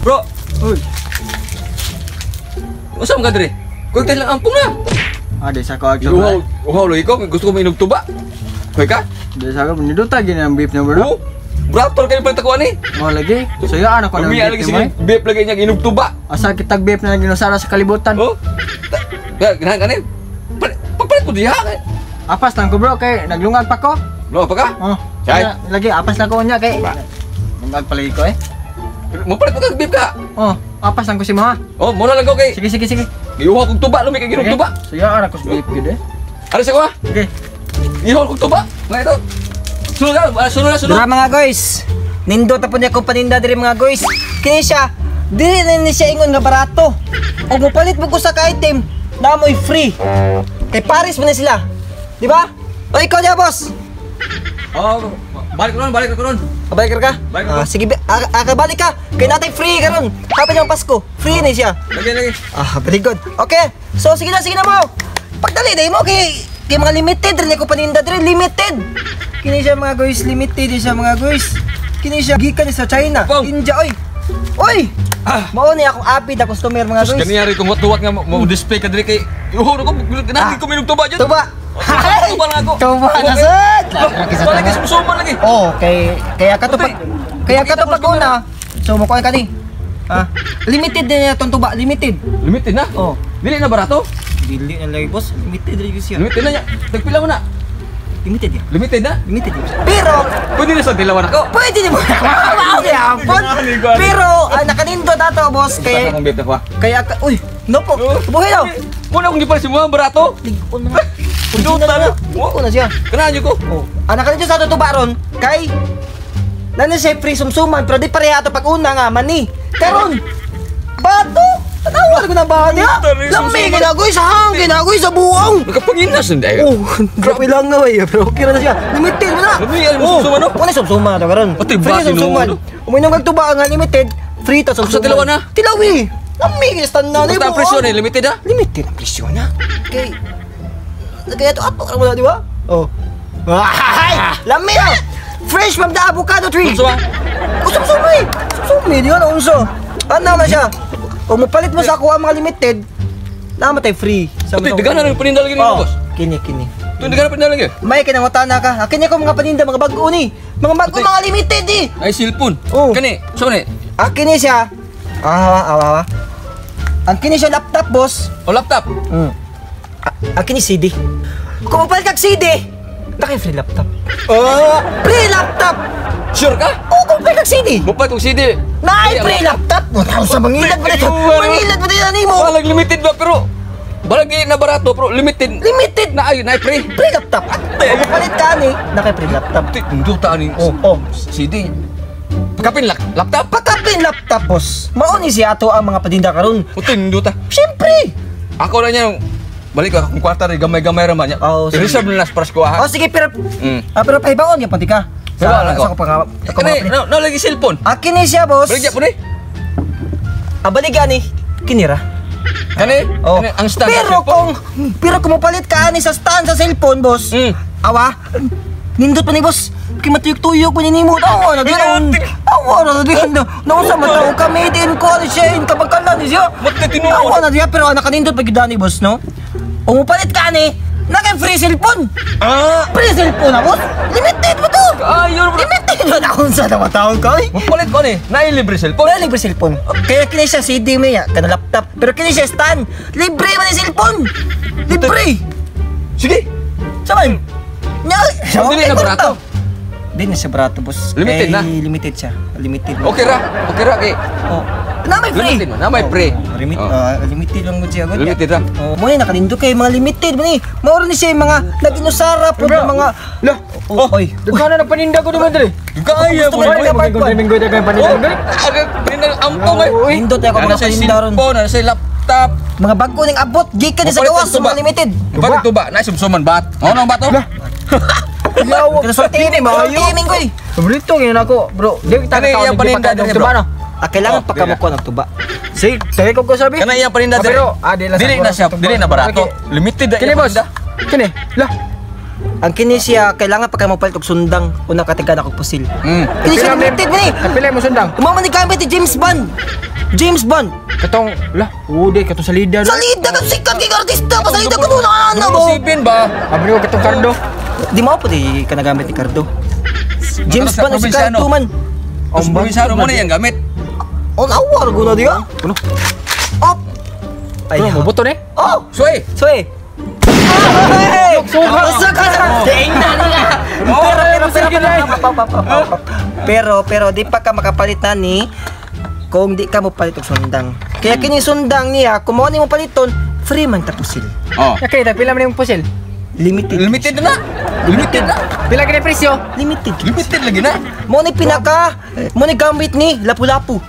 Bro, Uy. Unsa man ka diri? Kuy lang ampong na. Ah, di sa ko agto. Uhaw, uhaw lagi ko, gusto ko mainog tuba. Kuy ka? Di sa ko niduta gini ang beef na, bro. Oh, brator kayo pala takuan ni. Mo lagi. Suya ana ko ng Umiya beef lagi ni sige, mo. beef lagi niya inog tuba. Asa kitag beef na ginusara sa kalibutan. Oh. Ya, ganahan ka ni. Pagpalit ko diha kay. Apas lang ko, bro, kay naglungag pa ko. Lo pa ka? Oh. Chay. Kaya, lagi apas lang ko niya kay. Ba. Lungag pala ko eh. Mopalit ko kag beef ka. Oh, apas lang ko si mo ha. Oh, muna lang ko kay. Sige, sige, sige. Giuhaw kog tuba lumi kay ginog Sige. tuba. Suya ana ko sa beef gid eh. Ano sa ko ha? Sige. Giuhaw kog tuba. Nga ito. Sunod na, ah, sunod na, sunod. Dura mga guys. Nindot na po niya kung paninda diri mga guys. Kini siya, dili na ni siya ingon nga barato. Og mopalit mo ko sa ka-item, namoy free. Kay Paris man na sila. Di ba? O ikaw niya, boss. Oh, balik ko ron, balik ko ron. Kabalik ka? Balik ka. Ah, sige, balik ka. Kay natay free karon. Happy niyang Pasko. Free ni siya. Lagi, lagi. Ah, very good. Okay. So sige na mo. Pagdali dai mo kay kay mga limited rin ko paninda diri limited. Kini siya mga guys, limited din siya mga guys. Kini siya gikan ni sa China. Pong. India oy. Oy. Ah. Mao ni akong apid na customer mga Sus, guys. kaniyari kung wat-wat nga mo display ka diri kay uhaw na ko, ganahan ko minog tuba dyan. Tuba. Tuba lang ako. Tuba na sad. Balik kay sumsuman lagi. Oh, kay kaya ka to pag kaya ka to pag una. So mo ka ni. Ah, limited din niya tong tuba, limited. Limited na. Oh. Dili na barato. Dili na lagi boss, limited rin siya. Limited na niya. Tagpila mo na. Limited ya. Limited na. Limited yun. Pero Pwede na sa dilawan ako. pwede ni mo. Wow, gyapon. Pero nakanindot ato boss Kaya kay akong beef na ko. kaya ka uy, no po. Buhay daw. Muna akong gipalit si mga barato. Lig-on na. Original na. Lig-on na siya. Kanahan niyo ko. Oh. Nakanindot sa ato tuba ron kay nana siya free sumsuman pero di pareha ato pag una nga mani. Karon bato. Tanawa ko na ba niya? Lami ginagoy sa hang, ginagoy sa buong. Nakapanginas hindi. Oh, grabe lang na way, pero okay ra na siya. Limited mo na. Lami, alam mo, sumsuman, no? Wala sumsuman to karon. Pati ba, Free sumsuman. tinuod? Uminom kag tuba nga limited, free to sumsuman. Sa tilawan na? Tilawi. Lami kay stand na Basta ang presyo ni limited ah. Limited ang presyo na. Kay kaya to ato ka mo na, di ba? Oh. Ay! Lami na! Fresh from the avocado tree. Sumsuma. Oh, sumsumi. Sumsumi, di ba? Unso. Ano na siya? Kung mapalit mo sa ako ang mga limited, namatay free. Sa Pati daghan na rin paninda lagi nimo, Oh, boss. kini kini. Ito daghan na paninda lagi. May kinangutana ka. Akin niya ko mga paninda, mga bago ni. Mga bago, Ate. mga limited eh. Ay cellphone. Oh. Kani, so ni. Akin ni siya. Ah, ah, ah, ah. Ang kini siya laptop, boss. O laptop. Akin ni CD. Kung mapalit kag CD, naki free laptop. Oh, free laptop. Sure ka? Oh, kung mapalit kag CD. Mupalit og CD. Naay free laptop. Mo sa mangilad pa dito. Mangilad pa dito nimo. Balag limited ba pero balag di na barato pero limited. Limited. Na ay na free. Free laptop. Kung mapalit ka ni, naki free laptop. Ati, tunduta ni Oh, oh. CD. Pagkapin laptop. Pagkapin laptop, boss. Mao ni siya ato ang mga paninda karon. Utoy tunduta. Siyempre. Ako na niya balik ko akong kwarta rin gamay-gamay ra man niya. Oh, sige. I-reserve na nas para sa kuha. Oh, sige, pero ah, pero pahibaon gyapon ti ka. Sa Pahibaon ako. sa ko pang ako Kani, mga no, no lagi cellphone. Akin ni siya, boss. Balik po ni. Ah, balik ani. Kinira. Kani, Oh. kani ang stand sa Pero cellphone. kung mopalit ka ani sa stand sa cellphone, boss. Awa. Nindot pa ni boss. Kay matuyok-tuyok pa ni nimo. Awa na diyan. Awa na diyan. Nausa man tao ka made in ko ani siya in kabangkalan ni siya. Mata tinuod. Awa na diyan pero nakanindot pa gyud ani boss, no? Kung mopalit ka ani, naka free cellphone. Ah, Free cellphone na, boss. Limited mo to. ayun bro. Limited mo na kung saan na tawag ka. Oy. Mupalit ko ni, naay libre cellphone. Wala libre cellphone. Kaya kini siya CD mo niya, kana laptop. Pero kini siya stand. Libre man yung cellphone. Libre. Sige. Saman. Nya, Dili na barato. Di na siya barato, boss. Limited Kay na? Limited siya. Limited. Okay ra. Okay ra kay. Oh. Na may free. Limited man, na may free. Oh, limit, Oh. limited lang gud siya gud. Limited ra. Oh, mo ni nakanindot kay mga limited mo ni. Mauro ni siya yung mga naginusara po Bro. mga Lah, Oh, oy. daghan na paninda ko naman diri. Kaya Gusto mo. mo Wala ka ka part minggoy kay paninda Oh, diri. aga paninda ampong ay. Nindot ako Nana mga sa paninda ron. cellphone, nana sa laptop. Mga bago ning abot gikan ni sa Mupalit gawas og tuba. mga limited. Mupalit og tuba, naay sumsuman bat. Mao nang bato? Yawa. Kaya sulti Dili maayo. Timing ko eh. Paborito gyud ako, bro. Di ta Kani iyang paninda diri, bro. no. Ah, kailangan Oh, pa ka dili. mo ng tuba. Sige, sige ko ko sabi. Kana iyang paninda Ah, diri. pero, ah, di lang sa Dili na siya, dili na barato. Limited na Kini iyang boss. paninda. Kini. Lah. Ang kini siya, kailangan pa ka mo palit og sundang una katigan ako pusil. Mm. Kini siya limited man eh. Pila mo sundang? Mao man ni gamit ni James Bond. James Bond. Katong lah, udi katong salida. Salida ka sikat kay artista pa salida ko na ano mo. 07 ba? Abri ko katong Cardo. Di mo po di ka nagamit ni Cardo. James Sa Bond si probinsyano. Cardo man. Ang probinsyano mo na yung gamit. On awar ko na diya. Ano? Op. Ay, Ano mo buto ni? Oh, Soy. soy. Pero pero pero pero pero di pa ka makapalit na ni kung di ka mo palit og sundang. Kaya kini sundang niya, kung mo ni mo paliton, free man ta pusil. Oh. Okay, ta pila man yung pusil? Limited. Limited na. Limited na. Pila kini presyo? Limited. Limited lagi na. Mo ni pinaka, mo ni gamit ni Lapu-Lapu.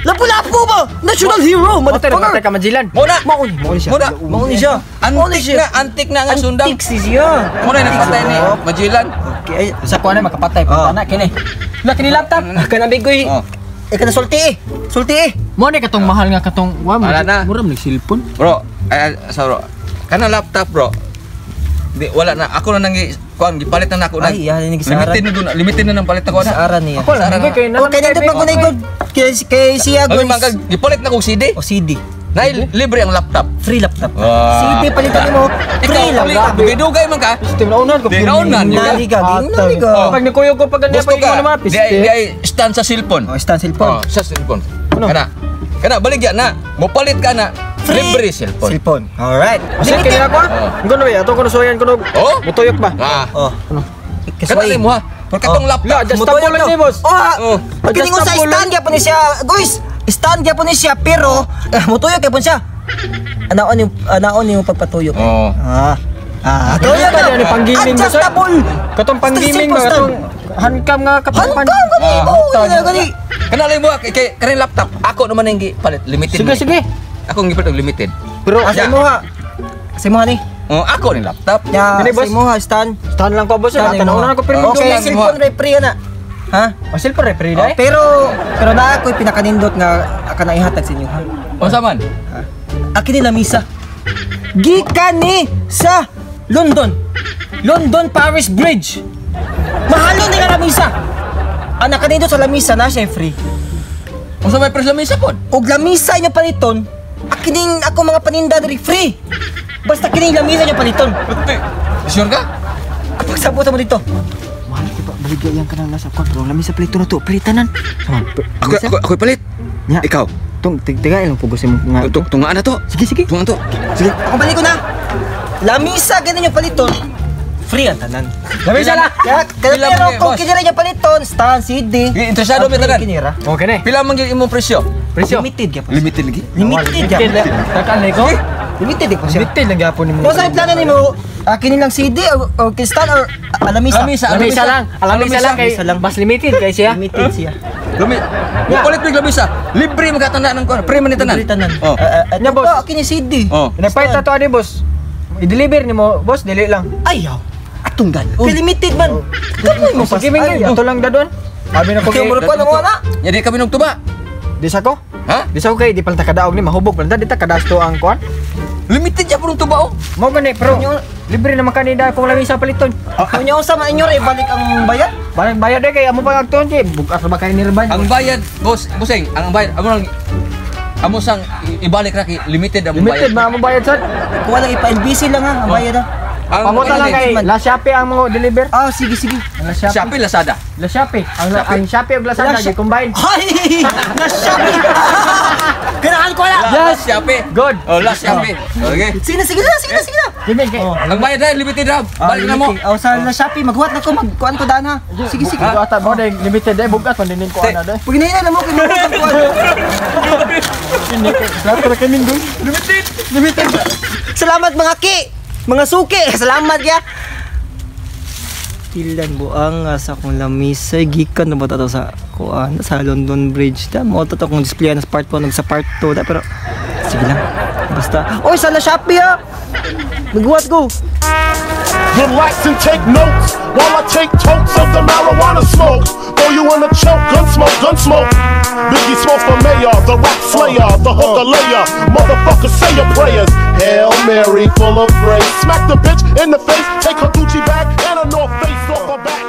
Lapu-Lapu ba? National hero, Motor motherfucker. ka Magellan. Mo na. Mao ni, mao ni siya. Mo na. Mao ni siya. Mao ni Antik siya. na, antik na nga sundang. Antik si siya. Mo na napatay ni Magellan. Okay, ay, Sa kuan na makapatay Oh. pa na kini. Lah kini laptop. Kanang bigoy. Oh. Eh, kana sulti eh. Sulti eh. Mo ni katong mahal nga katong wa mo. Wala na. Mura man cellphone. Bro, ay, sa bro. Kana laptop, bro. Di wala na ako na nang kuan gipalit na nako na. Ay, yan, yung gisaran. Limited na dun, limited na nang palit ako na. Saaran niya. Ako lang Sara na. kay na. Okay, nandun pa ko na ikod. Kay siya, Ay, guys. man gipalit na kog CD. O CD. Na libre ang laptop. Free laptop. Ah. CD palitan mo. Free laptop. Dugay-dugay man ka. System na unan ko. Di naunan yun ka. Naliga, naliga. Oh. Pag nikuyog ko pag ganyan Gusto pag ka. imo naman Di ay, di ay stand sa cellphone. O, stand cellphone. Oh, sa cellphone. Ano? Kana. Kana baligya na. Mopalit ka na. Free. Libre cellphone. Cellphone. Alright. Kasi kini ako. Oh. Ngono ba ato ko nasuyan ko Oh? Mutuyok ba? Ah. Oh. Ano? Kana mo ha. Pero katong La, laptop. just stop lang ni boss. Oh, ha. Oh. Kining sa Adjustable stand gyapon ni siya, guys. Stand gyapon ni siya pero mutuyok gyapon siya. Anaon yung pagpatuyok. Oh. Ah. Ah, tuyok Ano na. ni pang gaming ba, sir? Adjustable. Katong pang gaming ba Cellphone stand. katong handcam nga kapapan. Handcam gani. Ah. Oh, gani gani. Kana lang mo ha. Kay kay kanang laptop. Ako naman ang gipalit limited. Sige ni. sige. Ako ang gipalit og limited. Pero Asa mo ha? Sa mo ni. Oh, ako ni laptop. Ya, Gani, sa boss. mo ha stand. Stand lang ko boss. Stand Tanaw mo, na ha. ko pero Okay, Stand mo, cellphone ha. re free na. Ha? O cellphone re free dai. Pero pero na ako'y pinakanindot nga kana ihatag sa inyo ha. Unsa man? Akin ni lamisa. Gikan ni sa London. London Paris Bridge. Mahalo ni nga lamisa. Ang nakanindot sa lamisa na siya free. Unsa may presyo lamisa pod? Og lamisa inyo paliton, akining ako mga paninda diri free. Basta kining lamisa inyo paliton. Sure ka? Kapag sabot mo dito. Mahal ko pa baligya yang kanang nasa kwan pero lami sa plito na to pritanan. Sama. Ako ako ako palit. Nya. Ikaw. Tung tigtiga ilang pugos imong nga. Tung tungaan na to. Sige sige. Tungaan to. Sige. Ako balik ko na. Lamisa ganin yung paliton. Free ang tanan. Lamisa na. Kaya, kaya Pila pero man eh, kung boss? kinira niya paliton, stand, CD. Sige, interesado Ah, ba tanan? free Kinira. Okay na. Pila man gyud imong presyo? Presyo. Limited gyapon. Limited lagi. Limited gyapon. Takan ko. Limited gyapon siya. Limited lang gyapon nimo. Kung saan plano nimo, akin nilang CD o stand or alamisa. Lamisa, Lamisa lang. Lamisa lang kay Lamisa lang. mas limited kay siya. Limited siya. Lumi. Mupalit mig lamisa. Libre makatanda ng kuan. Free man ni tanan. Libre tanan. Oh. Nya, boss. Akin ni CD. Oh. Nagpait na to ani boss. I-deliver nimo boss dili lang. Ayaw. Atong gan. Kay limited man. Kamoy mo Sige mingay, ato lang dadon. Abi na ko Kay kay mo pa na mo na. Nya di kami nagtuba. Di sa ko. Ha? Di sa ko kay di palta kadaog ni mahubog palta di ta kadasto ang kuan. Limited ja purong tuba oh. Mo gani pero libre naman kanida kung lamisa paliton. Kung unsa man inyo ra ibalik ang bayad. Bayad bayad eh kay amo pang agtuon kay bukas ba kay nirban. Ang bayad, boss, bossing, ang bayad amo lang amo sang ibalik ra kay limited ang Limited bayad. ba amo bayad sad? Kuha lang ipa-LBC lang ha, ang bayad ha. Ang Pamuta lang kay La Shopee ang mga deliver. Ah, sige sige. Ang La Shopee. Shopee, Lazada. La Shopee. Ang Shopee ug Lazada La gi combine. Ay! Na-Shopee! Ganahan ko na! Yes, Shopee. Good. Oh, last Shopee. Okay. Sige na, sige na, sige na, sige na! Sige kay. Ang bayad na limited ra. Balik na mo. Oh, sa na Shopee, maghuwat na ko, magkuan ko daan ha. Sige, sige. Bugat mo dai limited dai bugat man din ko ana dai. Pag hinahinay na mo, kay mahuwat ang kuan. Salamat ra kay Minggoy. Limited. Limited. Salamat mga ki! Mga suki! Salamat ya! Tilan buang nga sa akong lamisa gikan na ba ta to sa kuan sa London Bridge da mo to akong display na sa part 1 ug sa part 2 da pero sige lang basta oy sa la Shopee ha naghuwat ko. Relax and take notes while I take totes of the marijuana smoke. Throw you in a choke, gun smoke, gun smoke. Biggie Smalls for mayor, the rap slayer, the hooker layer. Motherfucker, say your prayers. Hail Mary, full of grace. Smack the bitch in the face, take her Gucci bag and her North Face off her back.